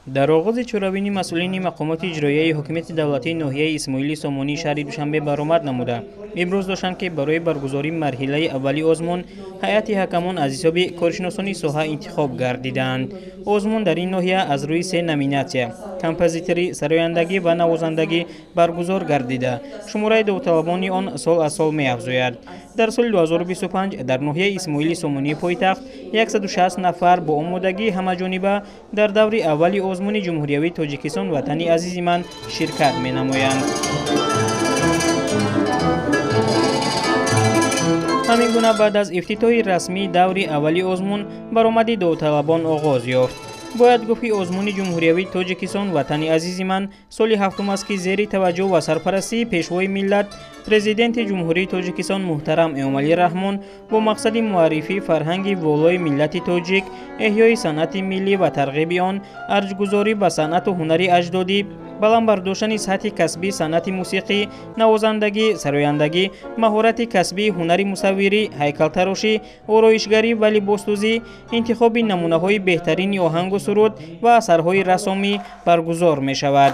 Дар оғози чорабинӣ масъулини мақомоти иҷроияи ҳокимияти давлатии ноҳияи Исмоили Сомонии шаҳри Душанбе баромад намуда, иброз доштанд, ки барои баргузории марҳилаи аввали озмун ҳайати ҳакамон аз ҳисоби коршиносони соҳа интихоб гардиданд. Озмун дар ин ноҳия аз рӯи се номинатсия – композиторӣ, сарояндагӣ ва навозандагӣ баргузор гардида, шумораи довталабони он сол аз сол меафзояд. Дар соли 2025 дар ноҳияи Исмоили Сомонии пойтахт 160 нафар бо омодагии ҳамаҷониба дар даври аввали озмуни ҷумҳуриявии Тоҷикистон «Ватани азизи ман» ширкат менамоянд. Ҳамин гуна баъд аз ифтитоҳи расмии даври аввали озмун баромади довталабон оғоз ёфт. Бояд гуфт, ки озмуни ҷумҳуриявии Тоҷикистон «Ватани азизи ман» соли ҳафтум аст, ки зери таваҷҷӯҳ ва сарпарастии Пешвои миллат, Президенти Ҷумҳурии Тоҷикистон муҳтарам Эмомалӣ Раҳмон бо мақсади муаррифии фарҳанги волои миллати тоҷик, эҳёи санъати миллӣ ва тарғиби он, арҷгузорӣ ба санъату ҳунари аҷдодӣ, баланд бардоштани сатҳи касбии санъати мусиқӣ, навозандагӣ, сарояндагӣ, маҳорати касбии ҳунари мусаввирӣ, ҳайкалтарошӣ, ороишгарӣ ва либосдӯзӣ, интихоби намунаҳои беҳтарини оҳангу суруд ва асарҳои рассомӣ баргузор мешавад.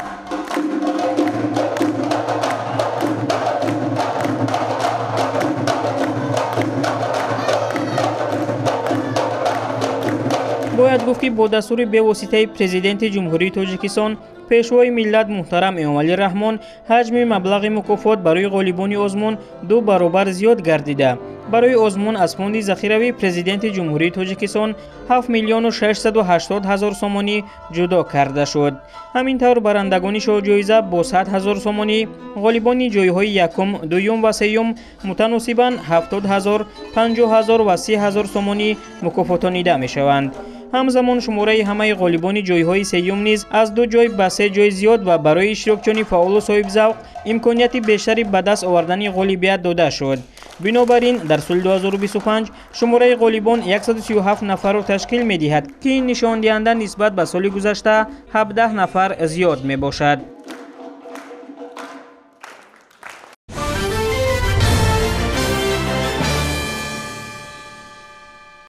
Бояд гуфт, ки бо дастури бевоситаи Президенти Ҷумҳурии Тоҷикистон, Пешвои миллат муҳтарам Эмомалӣ Раҳмон ҳаҷми маблағи мукофот барои ғолибони озмун ду баробар зиёд гардида, барои озмун аз фонди захиравии Президенти Ҷумҳурии Тоҷикистон 7 миллиону 680 ҳазор сомонӣ ҷудо карда шуд. Ҳамин тавр, барандагони шоҳҷоиза бо 100 ҳазор сомонӣ, ғолибони ҷойҳои якум, дуюм ва сеюм мутаносибан 70 ҳазор, 50 ҳазор ва 30 ҳазор сомонӣ мукофотонида мешаванд. Ҳамзамон шумораи ҳамаи ғолибони ҷойҳои сеюм низ аз ду ҷой ба се ҷой зиёд ва барои иштирокчиёни фаъолу соҳибзавқ имконияти бештари ба даст овардани ғолибият дода шуд. Бинобар ин, дар соли 2025 шумораи ғолибон 137 нафарро ташкил медиҳад, ки ин нишондиҳанда нисбат ба соли гузашта 17 нафар зиёд мебошад.